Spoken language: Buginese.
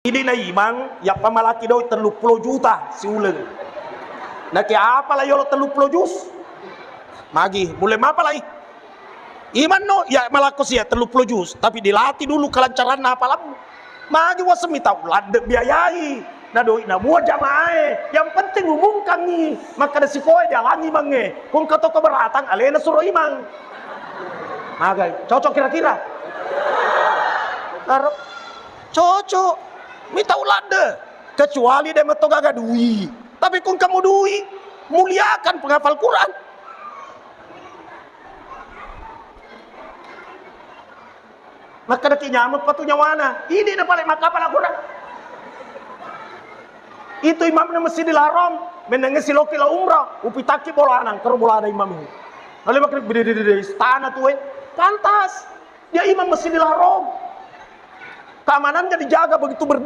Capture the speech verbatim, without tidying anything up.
Idi na imang, yappa malaki doi telluppulo juta siuleng. Naki apa la yolo telluppulo jus? Magi, mulle mapa lai? Imanno, ya malakko sia telluppulo jus, tapi dilatih dulu kelancaranna hafalammu. Magi waseng mitau ladde biayai, na doi na mua jamaah e. Yang penting umungkangi, makkada sikoe jalangi mange. Kung katoko beratang alena suro imang. Magai, cocok kira-kira? Aro, cocok. Mitau ladde. Kecuali de metto gaga dui. Tapi kung kamu dui, muliakan penghafal Quran. Makkadaki nyameng patu nyawana. Idi na pale makkapala Quran. Itu imamna Masjidil Haram, menengnge siloki la umrah, upitakki bolana, karo bolana imam ini. Lalu makkada, "Bede, bede, bede, istana tuwe." Pantas. Dia imam Masjidil Haram. Keamanannya dijaga begitu berdiri.